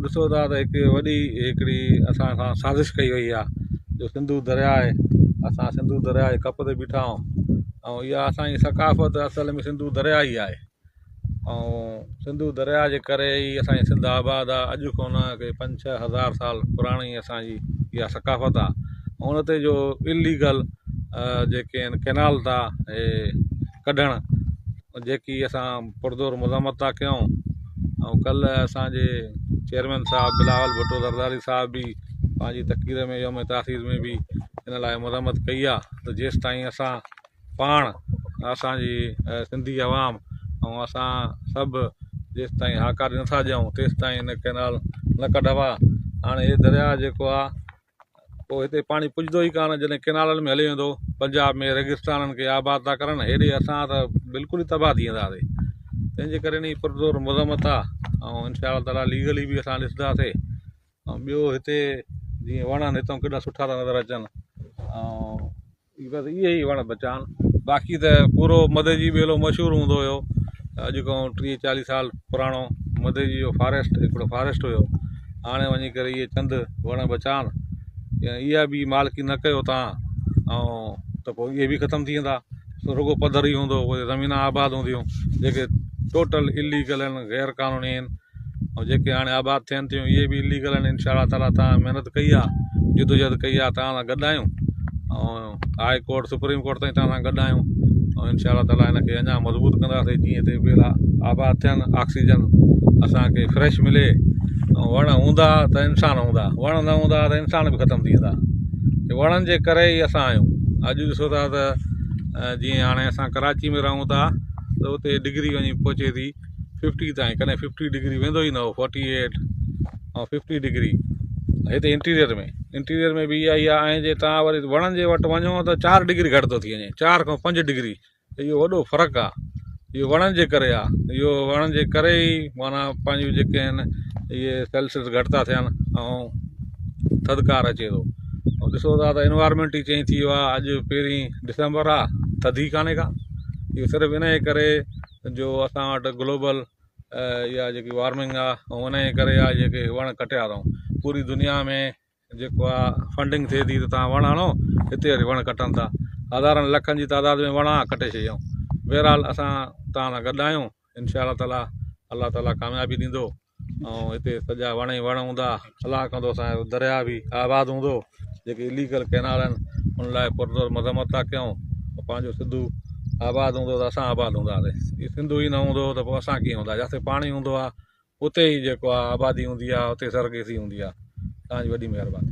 ۽ ڏسو ٿا ته هڪ وڏي هڪڙي اسان سان سازش ڪئي وئي آهي جو سنڌو درياء آهي اسان سنڌو درياء جي ڪپ تي بيٺا آهيون ۽ اها اسانجي ثقافت اصل ۾ سنڌو درياء ئي آهي ۽ سنڌو درياء جي ڪري ئي اسانجي سنڌ آباد آهي اڄ کان نه ڪي پنج ڇهه هزار سال پراڻي اسانجي اها ثقافت آهي ان تي جو اليگل جيڪي آهن ڪينال ٿا اهي ڪڍڻ جيڪي اسان پرزور مذمت ٿا ڪيون ۽ ڪلهه اسان جي چيئرمين صاحب بلاول ڀٽو زرداري صاحب به پنهنجي تقرير ۾ يوم تاسيس ۾ به ان لاء مذمت ڪئي آهي ته جيستائين اسان پاڻ اسان جي سنڌي عوام ۽ اسان سڀ جيستائين هاڪاري نٿا ڏيون تيستائين ان ڪئنال نه ڪڍبا. هاڻي هي درياء جيڪو آهي پوء هتي پاڻي پڄندو ئي ڪانه جڏهن ڪئنالن ۾ هلي ويندو پنجاب ۾ ريگستانن کي آباد ٿا ڪرن هيڏي اسان ته بلڪل ئي تباهه ٿي وينداسي تنهن جي ڪري انهي پرزور مذمت آ ۽ انشاء الله تعالي ليگلي به اسان ڏسنداسي ۽ ٻيو هتي جيئن وڻ آهن هتان ڪيڏا سٺا ٿا نظر اچن ۽ بس اهي ئي وڻ بچا آهن باقي ته پورو مدئجي ٻيلو مشهور هوندو هيو اڄ کان ٽيهه چاليهه سال پراڻو مدئجي جو فاريسٽ هڪڙو فاريسٽ هيو هاڻي وڃي ڪري اهي چند وڻ بچا آهن اها به مالڪي نه ڪيو تان ۽ ته پوء اهي به ختم ٿي ويندا رڳو پڌر ئي هوندو پوء زمينا آباد هونديون جيڪي ٽوٽل اليگل آهن غير قانوني آهن ۽ جيڪي هاڻي آباد ٿين ٿيون اهي به اليگل آهن انشاء الله تعالي توهان محنت ڪئي آهي جدوجهد ڪئي آهي توهان سان گڏ آهيون ۽ هاء ڪورٽ سپريم ڪورٽ تائين توهان سان گڏ آهيون ۽ انشاء الله تعالي هن کي اڃا مضبوط ڪنداسين جيئن هتي ٻيلا آباد ٿين آڪسيجن اسانکي فريش ملي ۽ وڻ هوندا ته انسان هوندا وڻ نه هوندا ته انسان به ختم ٿي ويندا وڻن جي ڪري ئي اسان آهيون اڄ ڏسو ٿا ته جيئن هاڻي اسان ڪراچي ۾ رهون ٿا ته اتي ڊگري وڃي پهچي ٿي ففٽي تائين ڪڏهن ففٽي ڊگري ويندو ئي نه هو فورٽي ايٽ ۽ ففٽي ڊگري هتي انٽيريئر ۾ انٽيريئر ۾ به اها ئي آهي ۽ جي توهان وري وڻن جي وٽ وڃو ته چار ڊگري گهٽ ٿو ٿي وڃي چار کان پنج ڊگري اهو وڏو فرق آهي اهو وڻن جي ڪري آهي اهو وڻن جي ڪري ئي معنيٰ پنهنجون جيڪي آهن اهي سيلسيس گهٽ ٿا ٿين ۽ ٿڌڪار اچي ٿو ۽ ڏسو ٿا ته انوائرمينٽ ئي چينج ٿي ويو آهي اڄ پهرين ڊسمبر آهي ٿڌ ئي ڪانهي ڪا اهو صرف ان جي ڪري جو اسان وٽ گلوبل اها جيڪي وارمنگ آهي ۽ ان جي ڪري آهي جيڪي وڻ ڪٽيا اٿئون پوري دنيا ۾ جيڪو آهي فنڊنگ ٿئي ٿي ته توهان وڻ هڻو هتي وري وڻ ڪٽن ٿا هزارن لکن جي تعداد ۾ وڻ آهي ڪٽي ڇڏيائون بهرحال اسان توهان سان گڏ آهيون انشاء الله تعالي الله تعالي ڪاميابي ڏيندو ۽ هتي سڄا وڻ ئي وڻ هوندا الله ڪندو اسان جو درياء به آباد هوندو جيڪي اليگل ڪئنال آهن ان لاء پرزور مذمت ٿا ڪيون پنهنجو سنڌو آباد هوندو ته اسان آباد هونداسين هي سنڌو ئي نه هوندو ته پوء اسان ڪيئن هوندا جتي پاڻي هوندو آهي اتي ئي جيڪو آهي آبادي هوندي آهي اتي سرگيسي هوندي آهي توهان جي وڏي مهرباني.